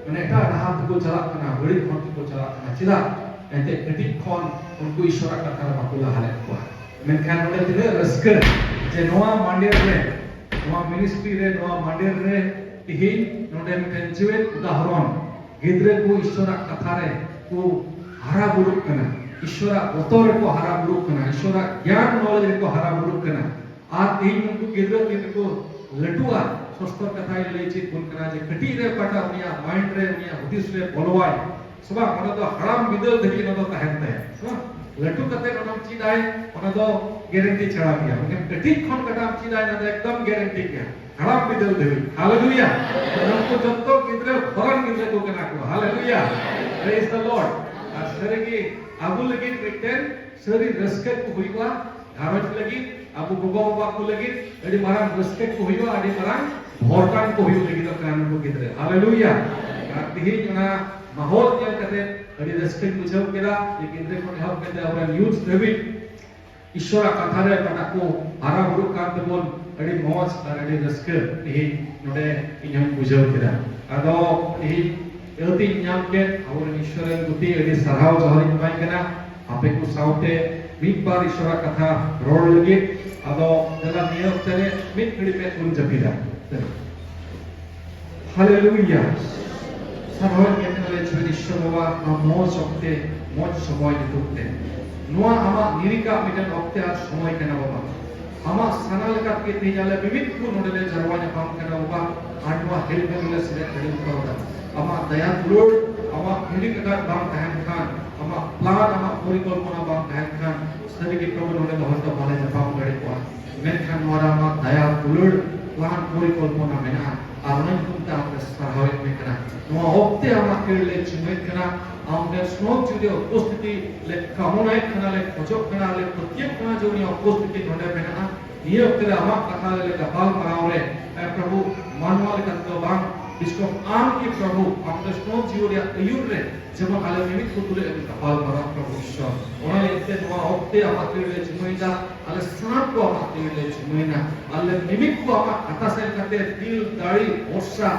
ᱢᱟᱱᱮ ᱮᱴᱟᱜ ᱰᱟᱦᱟᱨ ᱛᱮᱠᱚ ᱪᱟᱞᱟᱜ ᱠᱟᱱᱟ, ᱵᱟᱹᱲᱤᱡ ᱦᱚᱨ ᱛᱮᱠᱚ ᱪᱟᱞᱟᱜ ᱠᱟᱱᱟ᱾ ᱪᱮᱫᱟᱜ? ᱮᱱᱛᱮ ᱠᱟᱹᱴᱤᱡ ᱠᱷᱚᱱ ᱩᱱᱠᱩ ᱤᱥᱚᱨᱟᱜ ᱠᱟᱛᱷᱟ ᱨᱮ ᱵᱟᱠᱚ ᱞᱟᱦᱟ ᱞᱮᱫ ᱠᱚᱣᱟ᱾ ᱢᱮᱱᱠᱷᱟᱱ ᱱᱚᱰᱮ ᱛᱤᱱᱟᱹᱜ ᱨᱟᱹᱥᱠᱟᱹ ᱡᱮ ᱱᱚᱣᱟ ᱢᱟᱱᱰᱮᱨ ᱨᱮ, ᱱᱚᱣᱟ ᱢᱤᱱᱤᱥᱴᱨᱤ ᱨᱮ, ᱱᱚᱣᱟ ᱢᱟᱱᱰᱮᱨ ᱨᱮ ᱛᱤᱦᱤᱧ ᱱᱚᱰᱮ ᱢᱤᱫᱴᱮᱱ ᱡᱤᱣᱮᱫ ᱩᱫᱟᱦᱚᱨᱚᱱ, ᱜᱤᱫᱽᱨᱟᱹ ᱠᱚ ᱤᱥᱚᱨᱟᱜ ᱠᱟᱛᱷᱟ ᱨᱮ ᱠᱚ ᱦᱟᱨᱟ ᱵᱩᱨᱩᱜ ᱠᱟᱱᱟ, ᱤᱥᱚᱨᱟᱜ ᱵᱚᱛᱚᱨ ᱨᱮᱠᱚ ᱦᱟᱨᱟ ᱵᱩᱨᱩᱜ ᱠᱟᱱᱟ, ᱤᱥᱚᱨᱟᱜ ᱜᱮᱭᱟᱱ knowledge ᱨᱮᱠᱚ ᱦᱟᱨᱟ ᱵᱩᱨᱩᱜ ᱠᱟᱱᱟ᱾ ᱟᱨ ᱛᱮᱦᱮᱧ ᱱᱩᱠᱩ ᱜᱤᱫᱽᱨᱟᱹ ᱛᱤᱱ ᱨᱮᱠᱚ ᱞᱟᱹᱴᱩᱜᱼᱟ, ᱥᱚᱥᱛᱚᱨ ᱠᱟᱛᱷᱟᱭ ᱞᱟᱹᱭ ᱪᱮᱫ ᱵᱚᱱ ᱠᱟᱱᱟ ᱡᱮ ᱠᱟᱹᱴᱤᱡ ᱨᱮ ᱚᱠᱟᱴᱟᱜ ᱩᱱᱤᱭᱟᱜ mind ᱨᱮ, ᱩᱱᱤᱭᱟᱜ ᱦᱩᱫᱤᱥ ᱨᱮ ᱵᱚᱞᱚᱣᱟᱭ, ᱥᱮ ᱵᱟᱝ? ᱚᱱᱟ ᱫᱚ ᱦᱟᱲᱟᱢ ᱵᱤᱫᱟᱹᱞ ᱫᱷᱟᱹᱵᱤᱡ ᱚᱱᱟ ᱫᱚ ᱛᱟᱦᱮᱱ ᱛᱟᱭᱟ, ᱥᱮ ᱵᱟᱝ? ᱞᱟᱹᱴᱩ ᱠᱟᱛᱮ ᱚᱱᱟᱢ ᱪᱮᱫ ᱟᱭ, ᱚᱱᱟ ᱫᱚ guarantee ᱪᱷᱟᱲᱟ ᱜᱮᱭᱟ᱾ ᱢᱮᱱᱠᱷᱟᱱ ᱠᱟᱹᱴᱤᱡ ᱠᱷᱚᱱ ᱚᱠᱟᱴᱟᱜ ᱮᱢ ᱪᱮᱫ ᱟᱭ, ᱚᱱᱟ ᱫᱚ ᱮᱠᱫᱚᱢ guarantee ᱜᱮᱭᱟ, ᱦᱟᱲᱟᱢ ᱵᱤᱫᱟᱹᱞ ᱫᱷᱟᱹᱵᱤᱡ᱾ ᱦᱟᱞᱮᱞᱩᱭᱟ! ᱱᱩᱠᱩ ᱡᱚᱛᱚ ᱜᱤᱫᱽᱨᱟᱹ ᱯᱷᱚᱨᱟᱱ ᱜᱤᱫᱽᱨᱟᱹ ᱠᱚ ᱠᱟᱱᱟ ᱠᱚ᱾ ᱦᱟᱞᱮᱞᱩᱭᱟ! Praise the Lord! ᱟᱨ ᱥᱟᱹᱨᱤᱜᱮ ᱟᱵᱚ ᱞᱟᱹᱜᱤᱫ ᱢᱤᱫᱴᱮᱱ ᱥᱟᱹᱨᱤ ᱨᱟᱹᱥᱠᱟᱹ ᱠᱚ ᱦᱩᱭᱩᱜᱼᱟ᱾ ᱜᱷᱟᱨᱚᱸᱡᱽ ᱞᱟᱹᱜᱤᱫ, ᱟᱵᱚ ᱜᱚᱜᱚ ᱵᱟᱵᱟ ᱠᱚ ᱞᱟᱹᱜᱤᱫ ᱟᱹᱰᱤ ᱢᱟᱨᱟᱝ ᱨᱟᱹᱥᱠᱟᱹ ᱠᱚ ᱦᱩᱭᱩᱜᱼᱟ, ᱟᱹᱰᱤ ᱢᱟᱨᱟᱝ ᱵᱷᱚᱨᱠᱟᱱ ᱠᱚ ᱦᱩᱭᱩᱜ ᱞᱟᱹᱜᱤᱫᱚᱜ ᱠᱟᱱᱟ ᱱᱩᱠᱩ ᱜᱤᱫᱽᱨᱟᱹ᱾ ᱦᱟᱞᱮᱞᱩᱭᱟ! ᱟᱨ ᱛᱮᱦᱮᱧ ᱚᱱᱟ ᱢᱟᱦᱚᱞ ᱧᱮᱞ ᱠᱟᱛᱮ ᱟᱹᱰᱤ ᱨᱟᱹᱥᱠᱟᱹᱧ ᱵᱩᱡᱷᱟᱹᱣ ᱠᱮᱫᱟ ᱡᱮ ᱜᱤᱫᱽᱨᱟᱹ ᱠᱷᱚᱱ ᱮᱦᱚᱵ ᱠᱟᱛᱮ ᱟᱵᱚᱨᱮᱱ youth ᱫᱷᱟᱹᱵᱤᱡ ᱤᱥᱚᱨᱟᱜ ᱠᱟᱛᱷᱟ ᱨᱮ ᱚᱠᱟᱴᱟᱜ ᱠᱚ ᱦᱟᱨᱟ ᱵᱩᱨᱩᱜ ᱠᱟᱱ ᱛᱮᱵᱚᱱ, ᱟᱹᱰᱤ ᱢᱚᱡᱽ ᱟᱨ ᱟᱹᱰᱤ ᱨᱟᱹᱥᱠᱟᱹ ᱛᱮᱦᱮᱧ ᱱᱚᱰᱮ ᱤᱧ ᱦᱚᱸᱧ ᱵᱩᱡᱷᱟᱹᱣ ᱠᱮᱫᱟ᱾ ᱟᱫᱚ ᱛᱮᱦᱮᱧ ᱟᱹᱛᱤᱧ ᱧᱟᱢ ᱠᱮᱫ ᱟᱵᱚᱨᱮᱱ ᱤᱥᱚᱨ ᱨᱮᱱ ᱜᱩᱛᱤ ᱟᱹᱰᱤ ᱥᱟᱨᱦᱟᱣ ᱡᱚᱦᱟᱨ ᱤᱧ ᱮᱢᱟᱭ ᱠᱟᱱᱟ᱾ ᱟᱯᱮ ᱠᱚ ᱥᱟᱶᱛᱮ ᱢᱤᱫ ᱵᱟᱨ ᱤᱥᱚᱨᱟᱜ ᱠᱟᱛᱷᱟ ᱨᱚᱲ ᱞᱟᱹᱜᱤᱫ᱾ ᱟᱫᱚ ᱫᱮᱞᱟ ᱱᱤᱭᱟᱹ ᱚᱠᱛᱮ ᱨᱮ ᱢᱤᱫ ᱜᱷᱟᱹᱲᱤᱡ ᱢᱮᱫ ᱵᱚᱱ ᱡᱟᱹᱯᱤᱫᱟ᱾ ᱦᱟᱞᱮᱞᱩᱭᱟ᱾ ᱥᱟᱨᱦᱟᱣ ᱮᱢ ᱠᱟᱱᱟᱞᱮ ᱡᱤᱣᱤ ᱤᱥᱥᱚᱨ ᱵᱟᱵᱟ, ᱱᱚᱣᱟ ᱢᱚᱡᱽ ᱚᱠᱛᱮ, ᱢᱚᱡᱽ ᱥᱚᱢᱚᱭ ᱧᱩᱛᱩᱢ ᱛᱮ᱾ ᱱᱚᱣᱟ ᱟᱢᱟᱜ ᱱᱤᱨᱤᱠᱟᱜ ᱢᱤᱫᱴᱮᱱ ᱚᱠᱛᱮ ᱟᱨ ᱥᱚᱢᱚᱭ ᱠᱟᱱᱟ ᱵᱟᱵᱟ᱾ ᱟᱢᱟᱜ ᱥᱟᱱᱟ ᱞᱮᱠᱟᱛᱮ ᱛᱮᱦᱮᱧ ᱟᱞᱮ ᱢᱤᱢᱤᱫ ᱠᱚ ᱱᱚᱰᱮ ᱞᱮ ᱡᱟᱨᱣᱟ ᱧᱟᱯᱟᱢ ᱠᱟᱱᱟ ᱵᱟᱵᱟ, ᱟᱨ ᱱᱚᱣᱟ ᱦᱮᱞᱢᱮᱞ ᱞᱮ ᱥᱮᱞᱮᱫ ᱫᱟᱲᱮ ᱠᱟᱣᱫᱟ᱾ ᱟᱢᱟᱜ ᱫᱟᱭᱟ ᱫᱩᱞᱟᱹᱲ, ᱟᱢᱟᱜ ᱱᱤᱨᱤᱠᱟᱜ ᱵᱟᱝ ᱛᱟᱦᱮᱱ ᱠᱷᱟᱱ, ᱟᱢᱟᱜ ᱯᱞᱟᱱ, ᱟᱢᱟᱜ ᱯᱚᱨᱤᱠᱚᱞᱯᱚᱱᱟ ᱵᱟᱝ ᱛᱟᱦᱮᱱ ᱠᱷᱟᱱ, ᱥᱟᱹᱨᱤᱜᱮ ᱯᱨᱚᱵᱷᱩ ᱱᱚᱰᱮ ᱫᱚ ᱦᱚᱭᱛᱚ ᱵᱟᱞᱮ ᱧᱟᱯᱟᱢ ᱫᱟᱲᱮ ᱠᱚᱜᱼᱟ᱾ ᱢᱮᱱᱠᱷᱟᱱ ᱱᱚᱣᱟ ᱨᱮ ᱟᱢᱟᱜ ᱫᱟᱭᱟ ᱫᱩᱞᱟᱹᱲ, ᱯᱞᱟᱱ, ᱯᱚᱨᱤᱠᱚᱞᱯᱚᱱᱟ ᱢᱮᱱᱟᱜᱼᱟ᱾ ᱟᱨ ᱚᱱᱟ ᱧᱩᱛᱩᱢ ᱛᱮ ᱟᱢ ᱞᱮ ᱥᱟᱨᱦᱟᱣᱮᱫ ᱢᱮ ᱠᱟᱱᱟ᱾ ᱱᱚᱣᱟ ᱚᱠᱛᱮ ᱟᱢᱟᱜ ᱛᱤᱨᱮ ᱞᱮ ᱪᱩᱢᱟᱹᱭᱮᱫ ᱠᱟᱱᱟ᱾ ᱟᱢ ᱴᱷᱮᱱ ᱥᱱᱚᱛ ᱡᱩᱫᱤ ᱩᱯᱚᱥᱛᱷᱤᱛᱤ ᱞᱮ ᱠᱟᱢᱚᱱᱟᱭᱮᱫ ᱠᱟᱱᱟ, ᱞᱮ ᱠᱷᱚᱡᱚᱜ ᱠᱟᱱᱟ, ᱞᱮ ᱯᱟᱹᱛᱭᱟᱹᱜ ᱠᱟᱱᱟ ᱡᱮ ᱩᱱᱤᱭᱟᱜ ᱩᱯᱚᱥᱛᱷᱤᱛᱤ ᱱᱚᱰᱮ ᱢᱮᱱᱟᱜᱼᱟ᱾ ᱱᱤᱭᱟᱹ ᱚᱠᱛᱮ ᱨᱮ ᱟᱢᱟᱜ ᱠᱟᱛᱷᱟ ᱨᱮ ᱞᱮ ᱜᱟᱯᱟᱞ ᱢᱟᱨᱟᱣ ᱨᱮ, ᱮ ᱯᱨᱚᱵᱷᱩ, ᱢᱟᱱᱣᱟ ᱞᱮᱠᱟ ᱛᱮᱫᱚ ᱵᱟᱝ, ᱵᱤᱥᱱᱩ ᱟᱢ ᱜᱮ ᱯᱨᱚᱵᱷᱩ, ᱟᱢ ᱫᱚ ᱥᱚᱵ ᱡᱤᱣᱤ ᱨᱮᱭᱟᱜ ᱟᱹᱭᱩᱨ ᱨᱮ ᱡᱮᱢᱚᱱ ᱟᱞᱮ ᱢᱤᱢᱤᱫ ᱠᱚ ᱛᱩᱞᱩᱡ ᱮᱢ ᱜᱟᱯᱟᱞ ᱢᱟᱨᱟᱣ ᱯᱨᱚᱵᱷᱩ ᱤᱥᱚᱨ᱾ ᱚᱱᱟ ᱞᱟᱹᱜᱤᱫ ᱛᱮ ᱱᱚᱣᱟ ᱚᱠᱛᱮ ᱟᱢᱟᱜ ᱛᱤ ᱨᱮᱞᱮ ᱡᱤᱢᱟᱹᱭᱮᱫᱟ, ᱟᱞᱮ ᱥᱟᱱᱟᱢ ᱠᱚ ᱟᱢᱟᱜ ᱛᱤ ᱨᱮᱞᱮ ᱡᱤᱢᱟᱹᱭᱮᱫᱟ᱾ ᱟᱞᱮ ᱢᱤᱢᱤᱫ ᱠᱚ ᱟᱢᱟᱜ ᱠᱟᱛᱷᱟ ᱥᱮᱱ ᱠᱟᱛᱮ ᱫᱤᱞ ᱫᱟᱲᱮ, ᱵᱷᱚᱨᱥᱟ,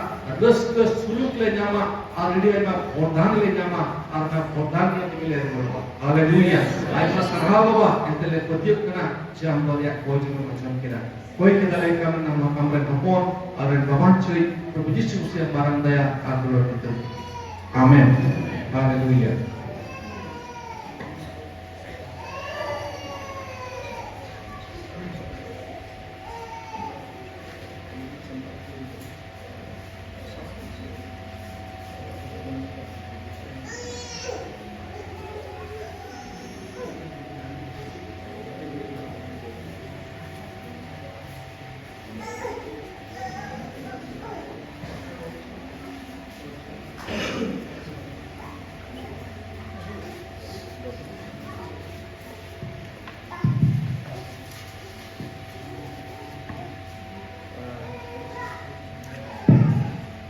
ᱨᱟᱹᱥᱠᱟᱹ, ᱥᱩᱞᱩᱠ ᱞᱮ ᱧᱟᱢᱟ ᱟᱨ ᱟᱹᱰᱤ ᱟᱭᱢᱟ ᱵᱚᱨᱫᱟᱱ ᱞᱮ ᱧᱟᱢᱟ ᱟᱨ ᱚᱱᱟ ᱵᱚᱨᱫᱟᱱ ᱜᱮ ᱛᱮᱜᱮ ᱞᱮ ᱨᱩᱣᱟᱹᱲᱚᱜᱼᱟ᱾ ᱦᱟᱞᱮᱞᱩᱭᱟ᱾ ᱟᱭᱢᱟ ᱥᱟᱨᱦᱟᱣ ᱵᱟᱵᱟ, ᱮᱱᱛᱮ ᱞᱮ ᱯᱟᱹᱛᱭᱟᱹᱜ ᱠᱟᱱᱟ ᱡᱮ ᱟᱢ ᱫᱚ ᱟᱞᱮᱭᱟᱜ ᱠᱚᱭ ᱡᱚᱱᱚᱢ ᱟᱸᱡᱚᱢ ᱠᱮᱫᱟ᱾ ᱦᱳᱭ ᱠᱮᱫᱟᱞᱮ ᱠᱟᱹᱢᱤ ᱱᱟᱢᱟ ᱟᱢᱨᱮᱱ ᱦᱚᱯᱚᱱ, ᱟᱨ ᱨᱮᱱ ᱵᱟᱵᱟᱱ ᱪᱟᱹᱭ, ᱯᱨᱚᱵᱷᱩ ᱡᱤᱥᱩ ᱢᱟᱥᱤᱭᱟᱜ ᱢᱟᱨᱟᱝ ᱫᱟᱭᱟ ᱟᱨ ᱫᱩᱞᱟᱹᱲ ᱧᱩᱛᱩᱢ᱾ ᱟᱢᱮᱱ᱾ ᱦᱟᱞᱮᱞᱩᱭᱟ᱾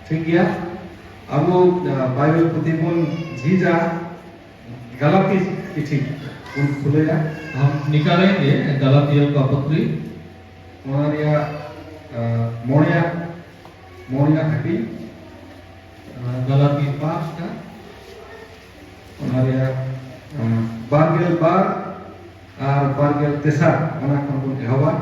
ᱴᱷᱤᱠ ᱜᱮᱭᱟ, ᱟᱵᱚ, ᱟ, ᱵᱟᱭᱵᱮᱞ ᱯᱩᱛᱷᱤ ᱵᱚᱱ ᱡᱷᱤᱡᱟ, ᱜᱟᱞᱟᱛᱤ ᱪᱤᱴᱷᱤ ᱵᱚᱱ ᱠᱷᱩᱞᱟᱹᱭᱟ᱾ हम निकालेंगे गलातियों का पत्री। ᱚᱱᱟ ᱨᱮᱭᱟᱜ, ᱟ, ᱢᱚᱬᱮᱭᱟᱜ, ᱢᱚᱬᱮᱭᱟᱜ ᱦᱟᱹᱴᱤᱧ᱾ ᱟ, गलाती पाँच का। ᱚᱱᱟ ᱨᱮᱭᱟᱜ, ᱟ, ᱵᱟᱨᱜᱮᱞ ᱵᱟᱨ ᱟᱨ ᱵᱟᱨᱜᱮᱞ ᱛᱮᱥᱟᱨ, ᱚᱱᱟ ᱠᱷᱚᱱ ᱵᱚᱱ ᱮᱦᱚᱵᱟ᱾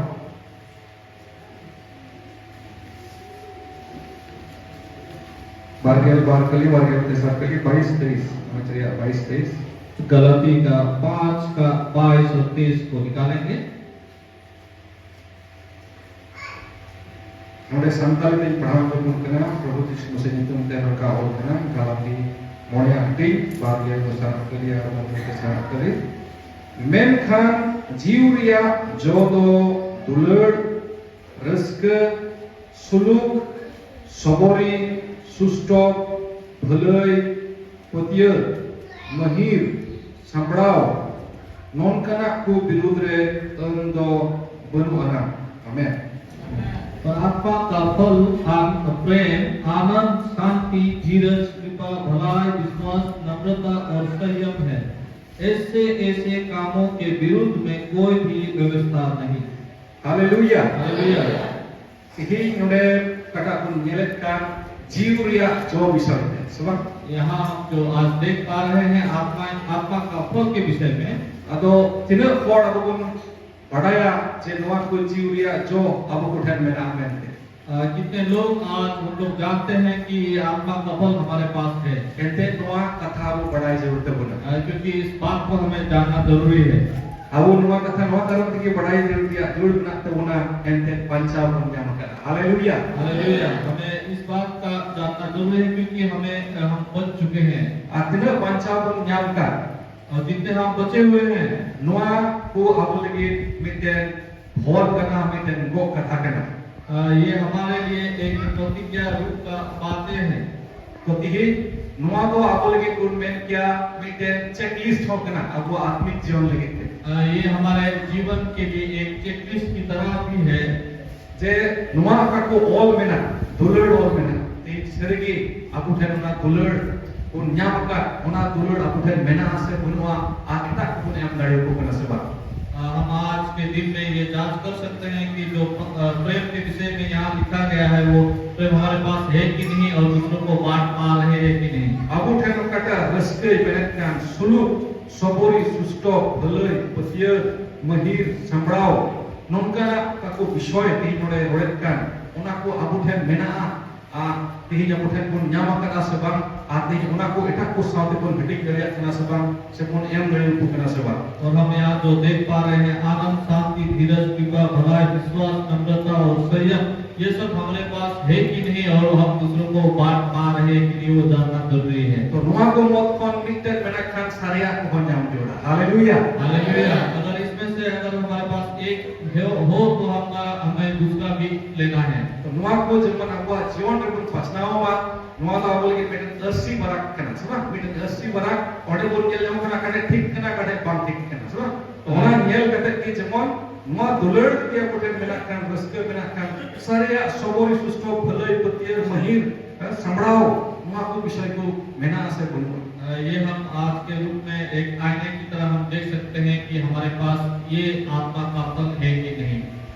ᱵᱟᱨᱜᱮᱞ ᱵᱟᱨ ᱠᱟᱹᱞᱤ, ᱵᱟᱨᱜᱮᱞ ᱛᱮᱥᱟᱨ ᱠᱟᱹᱞᱤ, ᱵᱟᱭᱤᱥ ᱛᱮᱭᱤᱥ, ᱚᱱᱟ ᱨᱮᱭᱟᱜ ᱵᱟᱭᱤᱥ ᱛᱮᱭᱤᱥ᱾ गलाती का पाँच का बाईस और तेईस को निकालेंगे। ᱱᱚᱰᱮ ᱥᱟᱱᱛᱟᱲᱤ ᱛᱮᱧ ᱯᱟᱲᱦᱟᱣ ᱧᱚᱜ ᱠᱟᱱᱟ, ᱯᱨᱚᱵᱷᱩ ᱡᱤᱥᱩ ᱢᱟᱥᱤ ᱧᱩᱛᱩᱢ ᱛᱮ ᱱᱚᱝᱠᱟ ᱚᱞ ᱠᱟᱱᱟ, ᱜᱟᱞᱟᱛᱤ ᱢᱚᱬᱮ ᱟᱴ ᱴᱤ, ᱵᱟᱨ ᱜᱮᱞ ᱫᱚᱥᱟᱨ ᱠᱟᱹᱨᱤ ᱟᱨ ᱵᱟᱨ ᱜᱮᱞ ᱛᱮᱥᱟᱨ ᱠᱟᱹᱨᱤ᱾ ᱢᱮᱱᱠᱷᱟᱱ ᱡᱤᱣᱤ ᱨᱮᱭᱟᱜ ᱡᱚ ᱫᱚ ᱫᱩᱞᱟᱹᱲ, ᱨᱟᱹᱥᱠᱟᱹ, ᱥᱩᱞᱩᱠ, ᱥᱚᱵᱚᱨᱤ, ᱥᱩᱥᱴᱚᱯ, ᱵᱷᱟᱹᱞᱟᱹᱭ, ᱯᱟᱹᱛᱭᱟᱹᱣ, ᱢᱟᱹᱦᱤᱨ, ᱥᱟᱢᱵᱲᱟᱣ, ᱱᱚᱝᱠᱟᱱᱟᱜ ᱠᱚ ᱵᱤᱨᱩᱫᱽ ᱨᱮ ᱟᱹᱱ ᱫᱚ ᱵᱟᱹᱱᱩᱜ ᱟᱱᱟ᱾ ᱟᱢᱮᱱ᱾ पर आत्मा का फल आन-, प्रेम, आनंद, शांति, धीरज, कृपा, भलाई, विश्वास, नम्रता और संयम है। ऐसे ऐसे कामों के विरुद्ध में कोई भी व्यवस्था नहीं। Hallelujah. हालेलुया। ᱛᱮᱦᱮᱧ ᱱᱚᱰᱮ ᱚᱠᱟᱴᱟᱜ ᱵᱚᱱ ᱧᱮᱞᱮᱫ ᱠᱟᱱ ᱡᱤᱣᱤ ᱨᱮᱭᱟᱜ ᱡᱚ ᱵᱤᱥᱚᱭ ᱛᱮ, ᱥᱮ ᱵᱟᱝ? यहाँ हम जो आज देख पा रहे हैं आत्मा, आत्मा का फल के विषय में। ᱟᱫᱚ ᱛᱤᱱᱟᱹᱜ ᱦᱚᱲ ᱟᱵᱚ ᱵᱚᱱ ᱵᱟᱰᱟᱭᱟ ᱡᱮ ᱱᱚᱣᱟ ᱠᱚ ᱡᱤᱣᱤ ᱨᱮᱭᱟᱜ ᱡᱚ ᱟᱵᱚ ᱠᱚᱴᱷᱮᱱ ᱢᱮᱱᱟᱜᱼᱟ ᱢᱮᱱᱛᱮ? अ, कितने लोग आज हम लोग जानते हैं कि ये आत्मा का फल हमारे पास है? ᱮᱱᱛᱮ ᱱᱚᱣᱟ ᱠᱟᱛᱷᱟ ᱟᱵᱚ ᱵᱟᱰᱟᱭ ᱡᱟᱹᱨᱩᱲ ᱛᱟᱵᱚᱱᱟ᱾ अ, क्योंकि इस बात को हमें जानना जरूरी है। ᱟᱵᱚ ᱱᱚᱣᱟ ᱠᱟᱛᱷᱟ ᱱᱚᱣᱟ ᱠᱟᱨᱚᱱ ᱛᱮᱜᱮ ᱵᱟᱰᱟᱭ ᱡᱟᱹᱨᱩᱲ ᱨᱮᱭᱟᱜ ᱡᱟᱹᱨᱩᱲ ᱢᱮᱱᱟᱜ ᱛᱟᱵᱚᱱᱟ, ᱮᱱᱛᱮ ᱵᱟᱧᱪᱟᱣ ᱵᱚᱱ ᱧᱟᱢ ᱟᱠᱟᱫᱟ᱾ ᱦᱟᱞᱮᱞᱩᱭᱟ᱾ हालेलुया। हमें इस बात का जानना जरूरी है क्योंकि हमें, अ, हम बच चुके हैं। ᱟᱨ ᱛᱤᱱᱟᱹᱜ ᱵᱟᱧᱪᱟᱣ ᱵᱚᱱ ᱧᱟᱢ ᱟᱠᱟᱫ, और जितने हम बचे हुए हैं, ᱱᱚᱣᱟ ᱠᱚ ᱟᱵᱚ ᱞᱟᱹᱜᱤᱫ ᱢᱤᱫᱴᱮᱱ ᱦᱚᱨ ᱠᱟᱱᱟ, ᱢᱤᱫᱴᱮᱱ ᱜᱚᱜ ᱠᱟᱛᱷᱟ ᱠᱟᱱᱟ᱾ अ, ये हमारे लिए एक प्रतिज्ञा रूप का बातें हैं। ᱛᱚ ᱛᱮᱦᱮᱧ ᱱᱚᱣᱟ ᱫᱚ ᱟᱵᱚ ᱞᱟᱹᱜᱤᱫ ᱵᱚᱱ ᱢᱮᱱ ᱠᱮᱭᱟ ᱢᱤᱫᱴᱮᱱ ᱪᱮᱠᱞᱤᱥᱴ ᱦᱚᱸ ᱠᱟᱱᱟ ᱟᱵᱚᱣᱟᱜ ᱟᱛᱢᱤᱠ ᱡᱤᱭᱚᱱ ᱞᱟᱹᱜᱤᱫ ᱛᱮ᱾ अ, ये हमारे जीवन के लिए एक चेकलिस्ट की तरह भी है। ᱡᱮ ᱱᱚᱣᱟ ᱚᱠᱟ ᱠᱚ ᱚᱞ ᱢᱮᱱᱟᱜ, ᱫᱩᱞᱟᱹᱲ ᱚᱞ ᱢᱮᱱᱟᱜ, ᱛᱮᱦᱮᱧ ᱥᱟᱹᱨᱤᱜᱮ ᱟᱵᱚ ᱴᱷᱮᱱ ᱚᱱᱟ ᱫᱩᱞᱟᱹᱲ ᱵᱚᱱ ᱧᱟᱢ ᱟᱠᱟᱫ, ᱚᱱᱟ ᱫᱩᱞᱟᱹᱲ ᱟᱵᱚ ᱴᱷᱮᱱ ᱢᱮᱱᱟᱜᱼᱟ ᱥᱮ ᱵᱟᱹᱱᱩᱜᱼᱟ, ᱟᱨ ᱮᱴᱟᱜ ᱠᱚᱵᱚᱱ ᱮᱢ ᱫᱟᱲᱮᱭᱟᱠᱚ ᱠᱟᱱᱟ ᱥᱮ ᱵᱟᱝ? अ, हम आज के दिन में ये जांच कर सकते हैं कि जो प-, अ, प्रेम के विषय में यहाँ लिखा गया है, वो प्रेम हमारे पास है कि नहीं और दूसरों को बांट पा रहे हैं कि नहीं। ᱟᱵᱚ ᱴᱷᱮᱱ ᱚᱠᱟᱴᱟᱜ ᱨᱟᱹᱥᱠᱟᱹᱭ ᱢᱮᱱᱮᱫ ᱠᱟᱱ ᱥᱩᱞᱩᱠ, ᱥᱚᱵᱚᱨᱤ, ᱥᱩᱥᱴᱚ, ᱵᱷᱟᱹᱞᱟᱹᱭ, ᱯᱟᱹᱛᱭᱟᱹᱣ, ᱢᱟᱹᱦᱤᱨ, ᱥᱟᱢᱵᱲᱟᱣ, ᱱᱚᱝᱠᱟᱱᱟᱜ ᱚᱠᱟ ᱠᱚ ᱵᱤᱥᱚᱭ ᱛᱮᱦᱮᱧ ᱱᱚᱰᱮ ᱨᱚᱲᱮᱫ ᱠᱟᱱ, ᱚᱱᱟ ᱠᱚ ᱟᱵᱚ ᱴᱷᱮᱱ ᱢᱮᱱᱟᱜᱼᱟ᱾ ᱟᱨ ᱛᱮᱦᱮᱧ ᱟᱵᱚ ᱴᱷᱮᱱ ᱵᱚᱱ ᱧᱟᱢ ᱟᱠᱟᱫᱟ ᱥᱮ ᱵᱟᱝ, ᱟᱨ ᱛᱮᱦᱮᱧ ᱚᱱᱟ ᱠᱚ ᱮᱴᱟᱜ ᱠᱚ ᱥᱟᱶᱛᱮ ᱵᱚᱱ ᱦᱟᱹᱴᱤᱧ ᱫᱟᱲᱮᱭᱟᱜ ᱠᱟᱱᱟ ᱥᱮ ᱵᱟᱝ, ᱥᱮ ᱵᱚᱱ ᱮᱢ ᱫᱟᱲᱮᱭᱟᱠᱚ ᱠᱟᱱᱟ ᱥᱮ ᱵᱟᱝ? और हम यहाँ जो देख पा रहे हैं, आनंद, शांति, धीरज, कृपा, भलाई, विश्वास, नम्रता और संयम, ये सब हमारे पास है कि नहीं और हम दूसरों को बांट पा रहे हैं कि नहीं, वो जानना जरूरी है। ᱛᱚ ᱱᱚᱣᱟ ᱠᱚ ᱢᱚᱫᱽ ᱠᱷᱚᱱ ᱢᱤᱫᱴᱮᱱ ᱢᱮᱱᱟᱜ ᱠᱷᱟᱱ ᱥᱟᱨᱮᱭᱟᱜ ᱠᱚᱦᱚᱸ ᱧᱟᱢ ᱡᱟᱹᱨᱩᱲᱟ᱾ ᱦᱟᱞᱮᱞᱩᱭᱟ᱾ अगर इसमें से अगर हमारे पास एक हो, हो तो हमारा, हमें दूसरा भी लेना है। ᱛᱚ ᱱᱚᱣᱟ ᱠᱚ ᱡᱮᱢᱚᱱ ᱟᱵᱚᱣᱟᱜ ᱡᱤᱭᱚᱱ ᱨᱮᱵᱚᱱ ᱯᱟᱥᱱᱟᱣ ᱢᱟ, ᱱᱚᱣᱟ ᱫᱚ ᱟᱵᱚ ᱞᱟᱹᱜᱤᱫ ᱢᱤᱫᱴᱮᱱ ᱟᱹᱨᱥᱤ ᱵᱟᱨᱟᱠ ᱠᱟᱱᱟ, ᱥᱮ ᱵᱟᱝ? ᱢᱤᱫᱴᱮᱱ ᱟᱹᱨᱥᱤ ᱵᱟᱨᱟᱠ, ᱚᱸᱰᱮ ᱵᱚᱱ ᱧᱮᱞ ᱧᱟᱢ ᱠᱟᱱᱟ, ᱚᱠᱟᱴᱷᱮᱡ ᱴᱷᱤᱠ ᱠᱟᱱᱟ, ᱚᱠᱟᱴᱷᱮᱡ ᱵᱟᱝ ᱴᱷᱤᱠ ᱠᱟᱱᱟ, ᱥᱮ ᱵᱟᱝ? ᱛᱚ ᱚᱱᱟ ᱧᱮᱞ ᱠᱟᱛᱮ ᱜᱮ ᱡᱮᱢᱚᱱ ᱱᱚᱣᱟ ᱫᱩᱞᱟᱹᱲ ᱛᱮ ᱟᱵᱚ ᱴᱷᱮᱱ ᱢᱮᱱᱟᱜ ᱠᱟᱱ, ᱨᱟᱹᱥᱠᱟᱹ ᱢᱮᱱᱟᱜ ᱠᱟᱱ, ᱥᱟᱹᱨᱤᱭᱟᱜ ᱥᱚᱵᱚᱨᱤ ᱥᱩᱥᱴᱚ ᱵᱷᱟᱹᱞᱟᱹᱭ ᱯᱟᱹᱛᱭᱟᱹᱨ ᱢᱟᱹᱦᱤᱨ, ᱦᱮᱸ, ᱥᱟᱢᱵᱲᱟᱣ, ᱱᱚᱣᱟ ᱠᱚ ᱵᱤᱥᱚᱭ ᱠᱚ ᱢᱮᱱᱟᱜ ᱟᱥᱮ ᱵᱟᱹᱱᱩᱜᱼᱟ? अ, ये हम आज के रूप में एक आईने की तरह हम देख सकते हैं कि हमारे पास ये आत्मा का फल है कि नहीं।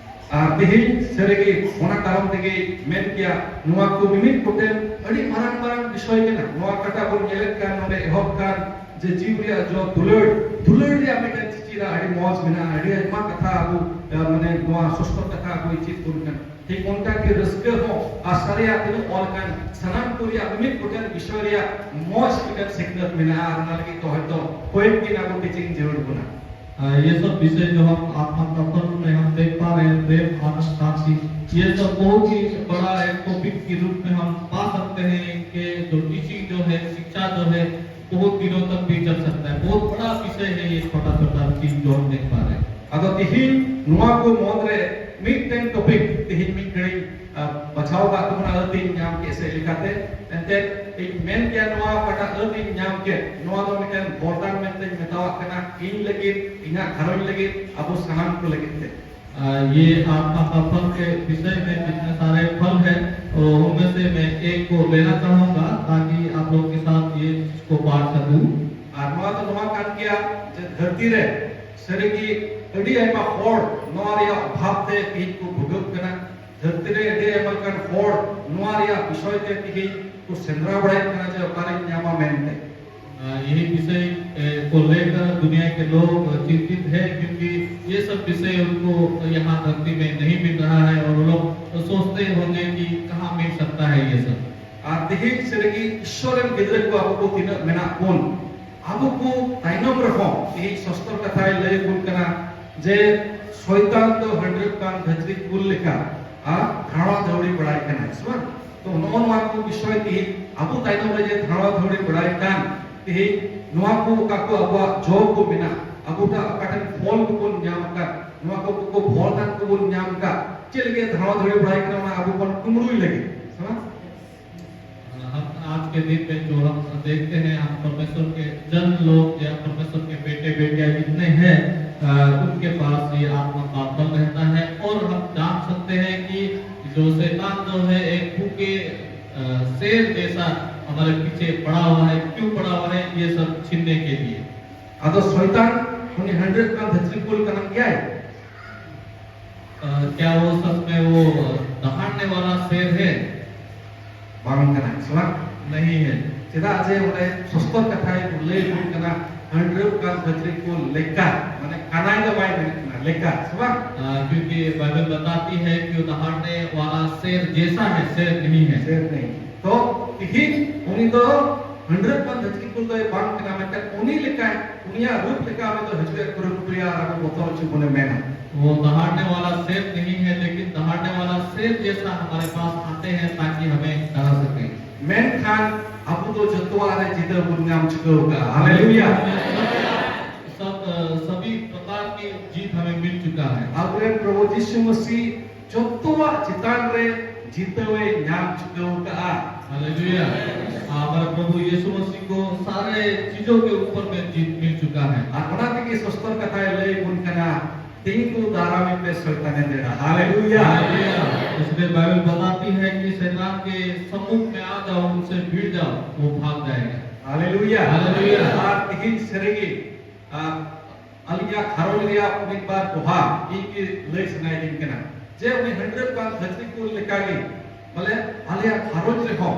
ᱟᱨ ᱛᱮᱦᱮᱧ ᱥᱟᱹᱨᱤᱜᱮ ᱚᱱᱟ ᱠᱟᱨᱚᱱ ᱛᱮᱜᱮ ᱢᱮᱱ ᱠᱮᱭᱟ, ᱱᱚᱣᱟ ᱠᱚ ᱢᱤᱢᱤᱫ ᱠᱚᱴᱷᱮᱱ ᱟᱹᱰᱤ ᱢᱟᱨᱟᱝ ᱢᱟᱨᱟᱝ ᱵᱤᱥᱚᱭ ᱠᱟᱱᱟ᱾ ᱱᱚᱣᱟ ᱚᱠᱟᱴᱟᱜ ᱵᱚᱱ ᱧᱮᱞᱮᱫ ᱠᱟᱱ, ᱱᱚᱰᱮ ᱮᱦᱚᱵ ᱠᱟᱱ, ᱡᱮ ᱡᱤᱣᱤ ᱨᱮᱭᱟᱜ ᱡᱚ ᱫᱩᱞᱟᱹᱲ, ᱫᱩᱞᱟᱹᱲ ᱨᱮᱭᱟᱜ ᱢᱤᱫᱴᱮᱱ ᱪᱤᱪᱤᱨᱟ ᱟᱹᱰᱤ ᱢᱚᱡᱽ ᱢᱮᱱᱟᱜᱼᱟ, ᱟᱹᱰᱤ ᱟᱭᱢᱟ ᱠᱟᱛᱷᱟ ᱟᱵᱚ, ᱟ, ᱢᱟᱱᱮ ᱱᱚᱣᱟ ᱥᱚᱥᱛᱚᱨ ᱠᱟᱛᱷᱟ ᱟᱵᱚᱭ ᱪᱮᱫ ᱵᱚᱱ ᱠᱟᱱᱟ᱾ ᱴᱷᱤᱠ ᱚᱱᱠᱟ ᱜᱮ ᱨᱟᱹᱥᱠᱟᱹ ᱦᱚᱸ ᱟᱨ ᱥᱟᱹᱨᱤᱭᱟᱜ ᱛᱤᱱᱟᱹᱜ ᱚᱞ ᱠᱟᱱ ᱥᱟᱱᱟᱢ ᱠᱚ ᱨᱮᱭᱟᱜ ᱢᱤᱢᱤᱫ ᱜᱚᱴᱮᱱ ᱵᱤᱥᱚᱭ ᱨᱮᱭᱟᱜ ᱢᱚᱡᱽ ᱢᱤᱫᱴᱮᱱ ᱥᱤᱠᱷᱱᱟᱹᱛ ᱢᱮᱱᱟᱜᱼᱟ, ᱟᱨ ᱚᱱᱟ ᱞᱟᱹᱜᱤᱫ ᱫᱚ ᱦᱚᱭᱛᱚ ᱠᱚᱭᱮᱠ ᱫᱤᱱ ᱟᱵᱚ ᱴᱤᱪᱤᱝ ᱡᱟᱹᱨᱩᱲ ᱵᱚᱱᱟ᱾ अ, ये सब विषय जो हम आत्मा का फल में हम देख पा रहे हैं, प्रेम, आनंद, शांति, ये सब बहुत ही बड़ा एक टॉपिक के रूप में हम पा सकते हैं कि जो टीचिंग जो है, शिक्षा जो है, बहुत दिनों तक भी चल सकता है। बहुत बड़ा विषय है ये छोटा छोटा चीज जो हम देख पा रहे हैं। ᱟᱫᱚ ᱛᱤᱦᱤᱧ ᱱᱚᱣᱟ ᱠᱚ ᱢᱩᱫᱽᱨᱮ ᱢᱤᱫᱴᱮᱱ ᱴᱚᱯᱤᱠ ᱛᱤᱦᱤᱧ ᱢᱤᱫ ᱜᱷᱟᱹᱲᱤᱡ, ᱟ, ᱵᱟᱪᱷᱟᱣ ᱠᱟᱜ ᱛᱟᱵᱚᱱᱟ, ᱟᱹᱛᱤᱧ ᱧᱟᱢ ᱠᱮᱫ ᱥᱮ ᱞᱮᱠᱟᱛᱮ᱾ ᱮᱱᱛᱮᱫ ᱤᱧ ᱢᱮᱱ ᱠᱮᱭᱟ, ᱱᱚᱣᱟ ᱚᱠᱟᱴᱟᱜ ᱟᱹᱛᱤᱧ ᱧᱟᱢ ᱠᱮᱫ, ᱱᱚᱣᱟ ᱫᱚ ᱢᱤᱫᱴᱮᱱ ᱵᱚᱨᱫᱟᱱ ᱢᱮᱱᱛᱮᱧ ᱢᱮᱛᱟᱣᱟᱜ ᱠᱟᱱᱟ, ᱤᱧ ᱞᱟᱹᱜᱤᱫ, ᱤᱧᱟᱹᱜ ᱜᱷᱟᱨᱚᱸᱡᱽ ᱞᱟᱹᱜᱤᱫ, ᱟᱵᱚ ᱥᱟᱱᱟᱢ ᱠᱚ ᱞᱟᱹᱜᱤᱫ ᱛᱮ᱾ अ, ये आत्मा का फल के विषय में जितने सारे फल हैं, तो उनमें से मैं एक को लेना चाहूंगा, ताकि आप लोग के साथ ये चीज को बांट सकूं। ᱟᱨ ᱱᱚᱣᱟ ᱫᱚ ᱱᱚᱣᱟ ᱠᱟᱱ ᱜᱮᱭᱟ ᱡᱮ ᱫᱷᱟᱹᱨᱛᱤ ᱨᱮ ᱥᱟᱹᱨᱤᱜᱮ ᱟᱹᱰᱤ ᱟᱭᱢᱟ ᱦᱚᱲ ᱱᱚᱣᱟ ᱨᱮᱭᱟᱜ ᱚᱵᱷᱟᱵ ᱛᱮ ᱛᱮᱦᱮᱧ ᱠᱚ ᱵᱷᱩᱜᱟᱹᱜ ᱠᱟᱱᱟ᱾ ᱫᱷᱟᱹᱨᱛᱤ ᱨᱮ ᱟᱹᱰᱤ ᱟᱭᱢᱟ ᱞᱮᱠᱟᱱ ᱦᱚᱲ ᱱᱚᱣᱟ ᱨᱮᱭᱟᱜ ᱵᱤᱥᱚᱭ ᱛᱮ ᱛᱮᱦᱮᱧ ᱠᱚ ᱥᱮᱸᱫᱽᱨᱟ ᱵᱟᱲᱟᱭᱮᱫ ᱠᱟᱱᱟ ᱡᱮ ᱚᱠᱟᱨᱮᱧ ᱧᱟᱢᱟ ᱢᱮᱱᱛᱮ᱾ अ, यही विषय, अ, को लेकर दुनिया के लोग, अ, चिंतित है, क्योंकि ये सब विषय उनको यहाँ धरती में नहीं मिल रहा है और वो लोग सोचते होंगे कि कहाँ मिल सकता है ये सब। ᱟᱨ ᱛᱮᱦᱮᱧ ᱥᱟᱹᱨᱤᱜᱮ ᱤᱥᱥᱚᱨ ᱨᱮᱱ ᱜᱤᱫᱽᱨᱟᱹ ᱠᱚ ᱟᱵᱚ ᱠᱚ ᱛᱤᱱᱟᱹᱜ ᱢᱮᱱᱟᱜ ᱵᱚᱱ, ᱟᱵᱚ ᱠᱚ ᱛᱟᱭᱱᱚᱢ ᱨᱮᱦᱚᱸ ᱛᱮᱦᱮᱧ ᱥᱚᱥᱛᱚᱨ ᱠᱟᱛᱷᱟᱭ ᱞᱟᱹᱭ ᱟᱵᱚᱱ ᱠᱟᱱᱟ ᱡᱮ ᱥᱚᱭᱛᱟᱱ ᱫᱚ ᱦᱟᱺᱰᱨᱟᱹᱯ ᱠᱟᱱ ᱫᱷᱟᱹᱪᱨᱤ ᱠᱩᱞ ᱞᱮᱠᱟ ᱟᱨ ᱫᱷᱟᱣᱲᱟ ᱫᱷᱟᱹᱣᱲᱤ ᱵᱟᱲᱟᱭ ᱠᱟᱱᱟᱭ, ᱥᱮ ᱵᱟᱝ? ᱛᱚ ᱱᱚᱜᱼᱚ ᱱᱚᱣᱟ ᱠᱚ ᱵᱤᱥᱚᱭ ᱛᱮᱦᱮᱧ ᱟᱵᱚ ᱛᱟᱭᱱᱚᱢ ᱨᱮ ᱡᱮ ᱫᱷᱟᱣᱲᱟ ᱫᱷᱟᱹᱣᱲᱤ ᱵᱟᱲᱟᱭ ᱠᱟᱱ, ᱛᱮᱦᱮᱧ ᱱᱚᱣᱟ ᱠᱚ ᱚᱠᱟ ᱠᱚ ᱟᱵᱚᱣᱟᱜ ᱡᱚ ᱠᱚ ᱢᱮᱱᱟᱜᱼᱟ, ᱟᱵᱚᱴᱟᱜ ᱚᱠᱟᱴᱷᱮᱱ ᱯᱷᱚᱞ ᱠᱚᱵᱚᱱ ᱧᱟᱢ ᱟᱠᱟᱫ, ᱱᱚᱣᱟ ᱠᱚ ᱠᱚ ᱯᱷᱚᱞ ᱫᱟᱱ ᱠᱚᱵᱚᱱ ᱧᱟᱢ ᱟᱠᱟᱫ, ᱪᱮᱫ ᱞᱟᱹᱜᱤᱫ ᱫᱷᱟᱣᱲᱟ ᱫᱷᱟᱹᱣᱲᱤ ᱵᱟᱲᱟᱭ ᱠᱟᱱᱟ, ᱚᱱᱟ ᱟᱵᱚ ᱵᱚᱱ ᱠᱩᱢᱲᱩᱭ ᱞᱟᱹᱜᱤᱫ, ᱥᱮ ᱵᱟᱝ? हम आज के दिन में जो हम देखते हैं, हम परमेश्वर के जन लोग या परमेश्वर के बेटे बेटियां जितने हैं, अ, उनके पास ये आत्मा का बल रहता है और हम जान सकते हैं कि जो शैतान जो है, एक भूखे, अ, शेर जैसा हमारे पीछे पड़ा हुआ है। क्यों पड़ा हुआ है? ये सब छीनने के लिए। ᱟᱫᱚ ᱥᱚᱭᱛᱟᱱ ᱩᱱᱤ ᱦᱟᱺᱰᱨᱟᱹᱣ ᱠᱟᱱ ᱫᱷᱟᱹᱨᱛᱤ ᱠᱩᱞ ᱠᱟᱱᱟ ᱜᱮᱭᱟᱭ? अ, क्या वो सच में वो दहाड़ने वाला शेर है? ᱵᱟᱝ ᱠᱟᱱᱟ, ᱥᱮ ᱵᱟᱝ? नहीं है। ᱪᱮᱫᱟᱜ ᱡᱮ ᱚᱸᱰᱮ ᱥᱚᱥᱛᱚᱨ ᱠᱟᱛᱷᱟᱭ ᱞᱟᱹᱭ ᱟᱵᱚᱱ ᱠᱟᱱᱟ, ᱦᱟᱺᱰᱨᱟᱹᱣ ᱠᱟᱱ ᱫᱷᱟᱹᱨᱛᱤ ᱠᱩᱞ ᱞᱮᱠᱟ, ᱢᱟᱱᱮ ᱠᱟᱱᱟᱭ ᱫᱚ ᱵᱟᱭ ᱢᱮᱱᱮᱫ ᱠᱟᱱᱟ, ᱞᱮᱠᱟ, ᱥᱮ ᱵᱟᱝ? अ, क्योंकि बाइबल बताती है कि वो दहाड़ने वाला शेर जैसा है, शेर नहीं है। शेर नहीं। ᱛᱚ ᱛᱤᱦᱤᱧ ᱩᱱᱤ ᱫᱚ ᱦᱟᱺᱰᱨᱟᱹᱣ ᱠᱟᱱ ᱫᱷᱟᱹᱨᱛᱤ ᱠᱩᱞ ᱫᱚᱭ ᱵᱟᱝ ᱠᱟᱱᱟ, ᱢᱮᱱᱠᱷᱟᱱ ᱩᱱᱤ ᱞᱮᱠᱟ, ᱩᱱᱤᱭᱟᱜ ᱨᱩᱯ ᱞᱮᱠᱟ ᱩᱱᱤ ᱫᱚ ᱦᱤᱡᱩᱜ ᱮ ᱠᱩᱨᱩᱢᱩᱴᱩᱭᱟ ᱟᱨ ᱟᱵᱚ ᱵᱚᱛᱚᱨ ᱦᱚᱪᱚ ᱵᱚᱱᱮ ᱢᱮᱱᱟ᱾ वो दहाड़ने वाला शेर नहीं है, लेकिन दहाड़ने वाला शेर जैसा हमारे पास आते हैं ताकि हमें डरा सके। ᱢᱮᱱᱠᱷᱟᱱ ᱟᱵᱚ ᱫᱚ ᱡᱚᱛᱚᱣᱟᱜ ᱨᱮ ᱡᱤᱛᱟᱹᱣ ᱵᱚᱱ ᱧᱟᱢ ᱪᱩᱠᱟᱹᱣ ᱠᱟᱜᱼᱟ᱾ ᱦᱟᱞᱮᱞᱩᱭᱟ᱾ सब, अ, सभी प्रकार की जीत हमें मिल चुका है। ᱟᱵᱚᱨᱮᱱ ᱯᱨᱚᱵᱷᱩ ᱡᱤᱥᱩ ᱢᱟᱹᱥᱤ ᱡᱚᱛᱚᱣᱟᱜ ᱪᱮᱛᱟᱱ ᱨᱮ ᱡᱤᱛᱟᱹᱣᱮ ᱧᱟᱢ ᱪᱩᱠᱟᱹᱣ ᱠᱟᱜᱼᱟ᱾ हालेलुया। हमारे प्रभु यीशु मसीह को सारे चीजों के ऊपर में जीत मिल चुका है। ᱟᱨ ᱚᱱᱟ ᱛᱮᱜᱮ ᱥᱚᱥᱛᱚᱨ ᱠᱟᱛᱷᱟᱭ ᱞᱟᱹᱭ ᱟᱵᱚᱱ ᱠᱟᱱᱟ, ᱛᱤᱸᱜᱩ ᱫᱟᱨᱟᱢ ᱯᱮ ᱥᱚᱭᱛᱟᱱᱮ ᱫᱟᱹᱲᱟ᱾ ᱦᱟᱞᱮᱞᱩᱭᱟ᱾ हालेलुया। इसलिए बाइबल बताती है कि शैतान के सम्मुख में आ जाओ, उनसे भिड़ जाओ, वो भाग जाएगा। ᱦᱟᱞᱮᱞᱩᱭᱟ᱾ ᱦᱟᱞᱮᱞᱩᱭᱟ᱾ ᱟᱨ ᱛᱤᱦᱤᱧ ᱥᱟᱹᱨᱤᱜᱮ, ᱟᱨ ᱟᱹᱞᱤᱧᱟᱜ ᱜᱷᱟᱨᱚᱸᱡᱽ ᱨᱮᱭᱟᱜ ᱢᱤᱫ ᱵᱟᱨ ᱫᱚᱦᱟ ᱤᱧ ᱜᱮ ᱞᱟᱹᱭ ᱥᱟᱱᱟᱭᱮᱫᱤᱧ ᱠᱟᱱᱟ ᱡᱮ ᱩᱱᱤ ᱦᱟᱺᱰᱨᱟᱹᱣ ᱠᱟᱱ ᱫᱷᱟᱹᱨᱛᱤ ᱠᱩᱞ ᱞᱮᱠᱟᱜᱮ, ᱵᱚᱞᱮ, ᱟᱞᱮᱭᱟᱜ ᱜᱷᱟᱨᱚᱸᱡᱽ ᱨᱮᱦᱚᱸ,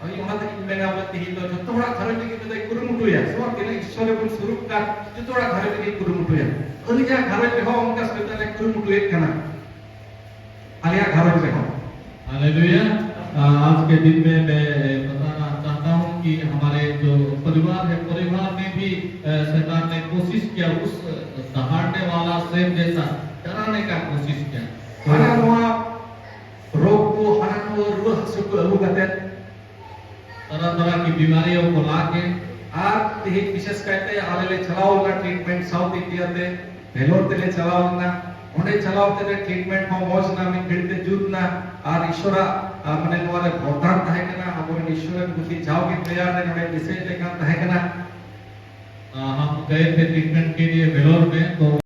ᱟᱹᱞᱤᱧ ᱚᱱᱟ ᱛᱮᱜᱮᱧ ᱢᱮᱱᱟ, ᱵᱚᱞᱮ, ᱛᱮᱦᱮᱧ ᱫᱚ ᱡᱚᱛᱚ ᱦᱚᱲᱟᱜ ᱜᱷᱟᱨᱚᱸᱡᱽ ᱨᱮᱜᱮ ᱢᱤᱫᱴᱮᱡ ᱠᱩᱨᱩᱢᱩᱴᱩᱭᱟ, ᱥᱮ ᱵᱟᱝ? ᱛᱤᱱᱟᱹᱜ ᱤᱥᱥᱚᱨ ᱨᱮᱵᱚᱱ ᱥᱩᱨᱩᱜ ᱠᱟᱱ, ᱡᱚᱛᱚ ᱦᱚᱲᱟᱜ ᱜᱷᱟᱨᱚᱸᱡᱽ ᱨᱮᱜᱮ ᱠᱩᱨᱩᱢᱩᱴᱩᱭᱟ᱾ ᱟᱹᱞᱤᱧᱟᱜ ᱜᱷᱟᱨᱚᱸᱡᱽ ᱨᱮᱦᱚᱸ ᱚᱱᱠᱟ ᱥᱚᱭᱛᱟᱱᱮ ᱠᱩᱨᱩᱢᱩᱴᱩᱭᱮᱫ ᱠᱟᱱᱟ, ᱟᱞᱮᱭᱟᱜ ᱜᱷᱟᱨᱚᱸᱡᱽ ᱨᱮᱦᱚᱸ᱾ हालेलुया। अ, आज के दिन में मैं बताना चाहता हूँ कि हमारे जो परिवार है, परिवार में भी, अ, शैतान ने कोशिश किया, उस दहाड़ने वाला शेर जैसा डराने का कोशिश किया। ᱦᱟᱱᱟ ᱱᱚᱣᱟ ᱨᱳᱜᱽ ᱠᱚ, ᱦᱟᱱᱟ ᱱᱚᱣᱟ ᱨᱩᱣᱟᱹ ᱦᱟᱹᱥᱩ ᱠᱚ ᱟᱹᱜᱩ ᱠᱟᱛᱮ, तरह तरह की बीमारियों को लाके, ᱟᱨ ᱛᱮᱦᱮᱧ ᱵᱤᱥᱮᱥ ᱠᱟᱭᱛᱮ ᱟᱞᱮ ᱞᱮ ᱪᱟᱞᱟᱣ ᱞᱮᱱᱟ ᱴᱨᱤᱴᱢᱮᱱᱴ ᱥᱟᱣᱩᱛᱷ ᱤᱱᱰᱤᱭᱟ ᱛᱮ, ᱵᱷᱮᱞᱳᱨ ᱛᱮᱞᱮ ᱪᱟᱞᱟᱣ ᱞᱮᱱᱟ᱾ ᱚᱸᱰᱮ ᱪᱟᱞᱟᱣ ᱠᱟᱛᱮ ᱴᱨᱤᱴᱢᱮᱱᱴ ᱦᱚᱸ ᱢᱚᱡᱽ ᱮᱱᱟ, ᱢᱤᱫ ᱜᱷᱟᱹᱲᱤᱡ ᱛᱮ ᱡᱩᱛ ᱮᱱᱟ᱾ ᱟᱨ ᱤᱥᱚᱨᱟᱜ ᱟᱨ ᱢᱟᱱᱮ ᱱᱚᱣᱟ ᱨᱮ ᱵᱚᱨᱫᱷᱟᱱ ᱛᱟᱦᱮᱸ ᱠᱟᱱᱟ, ᱟᱵᱚᱨᱮᱱ ᱤᱥᱣᱚᱨᱮᱱ ᱜᱩᱛᱤ ᱡᱟᱣᱜᱮ ᱯᱞᱮᱭᱟᱨ ᱨᱮ ᱱᱚᱰᱮ ᱢᱮᱥᱮᱡ ᱞᱮᱠᱟᱱ ᱛᱟᱦᱮᱸ ᱠᱟᱱᱟ᱾ ᱟᱸ, ᱦᱟᱢ ᱜᱟᱭᱮ ᱛᱷᱮ ᱴᱨᱤᱴᱢᱮᱱᱴ ᱠᱮ ᱞᱤᱭᱮ ᱵᱷᱮᱞᱳᱨ ᱢᱮ, ᱛᱚ